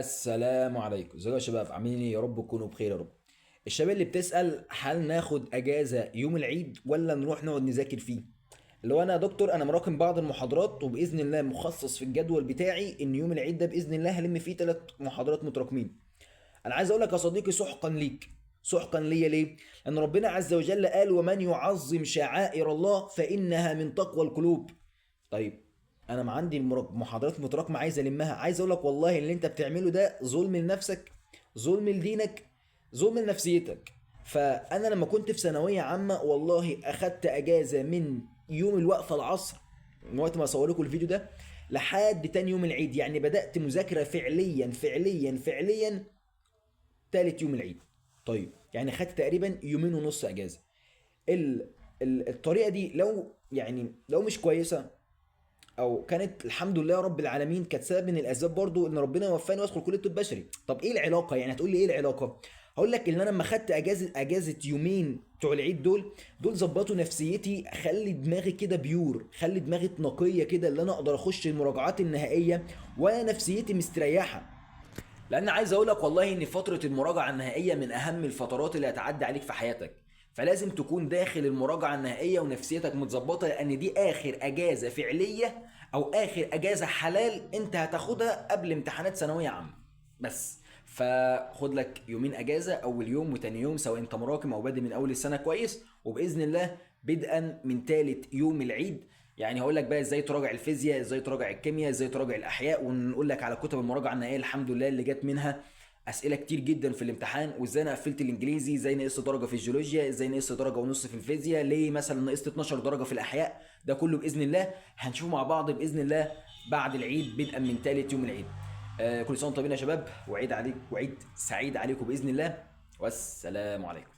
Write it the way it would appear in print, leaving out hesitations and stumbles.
السلام عليكم، ازيكم يا شباب؟ عاملين ايه؟ يا رب تكونوا بخير يا رب. الشباب اللي بتسأل هل ناخد اجازة يوم العيد ولا نروح نقعد نذاكر فيه؟ اللي هو انا يا دكتور انا مراكم بعض المحاضرات، وباذن الله مخصص في الجدول بتاعي ان يوم العيد ده باذن الله هلم فيه 3 محاضرات متراكمين. انا عايز اقول لك يا صديقي سحقا ليك، سحقا ليا. ليه؟ لان ربنا عز وجل قال ومن يعظم شعائر الله فانها من تقوى القلوب. طيب انا ما عندي محاضرات متراكمه عايز المها، عايز اقول لك والله اللي انت بتعمله ده ظلم لنفسك، ظلم لدينك، ظلم لنفسيتك. فانا لما كنت في ثانوية عامة والله اخدت اجازه من يوم الوقفة العصر، من وقت ما اصور لكم الفيديو ده لحد تاني يوم العيد، يعني بدات مذاكرة فعليا فعليا فعليا تالت يوم العيد. طيب يعني خدت تقريبا يومين ونص اجازه. الطريقة دي لو مش كويسة او كانت الحمد لله رب العالمين كانت سبب من الاسباب برضو ان ربنا وفاني وادخل كليه الطب البشري. طب ايه العلاقة؟ يعني هتقول لي ايه العلاقة؟ هقول لك ان انا لما خدت اجازه يومين بتوع العيد دول ظبطوا نفسيتي، خلي دماغي كده pure، خلي دماغي نقية كده اللي انا اقدر اخش المراجعات النهائية وانا نفسيتي مستريحه. لان عايز اقول لك والله ان فترة المراجعة النهائية من اهم الفترات اللي هتعدي عليك في حياتك، فلازم تكون داخل المراجعة النهائية ونفسيتك متظبطة، لأن دي آخر أجازة فعلية أو آخر أجازة حلال أنت هتاخدها قبل امتحانات ثانوية عامة بس. فخد لك يومين أجازة، أول يوم وتاني يوم، سواء أنت مراكم أو بادئ من أول السنة كويس، وبإذن الله بدءا من تالت يوم العيد. يعني هقول لك بقى ازاي تراجع الفيزياء، ازاي تراجع الكيمياء، ازاي تراجع الأحياء، ونقول لك على كتب المراجعة النهائية الحمد لله اللي جت منها اسئلة كتير جدا في الامتحان، وازاي انا قفلت الانجليزي، ازاي نقصت درجه في الجيولوجيا، ازاي نقصت درجه ونص في الفيزياء، ليه مثلا نقصت 12 درجه في الاحياء. ده كله باذن الله هنشوفه مع بعض باذن الله بعد العيد بدءا من ثالث يوم العيد. كل سنة وانتم طيبين يا شباب، وعيد عليك، وعيد سعيد عليكم باذن الله، والسلام عليكم.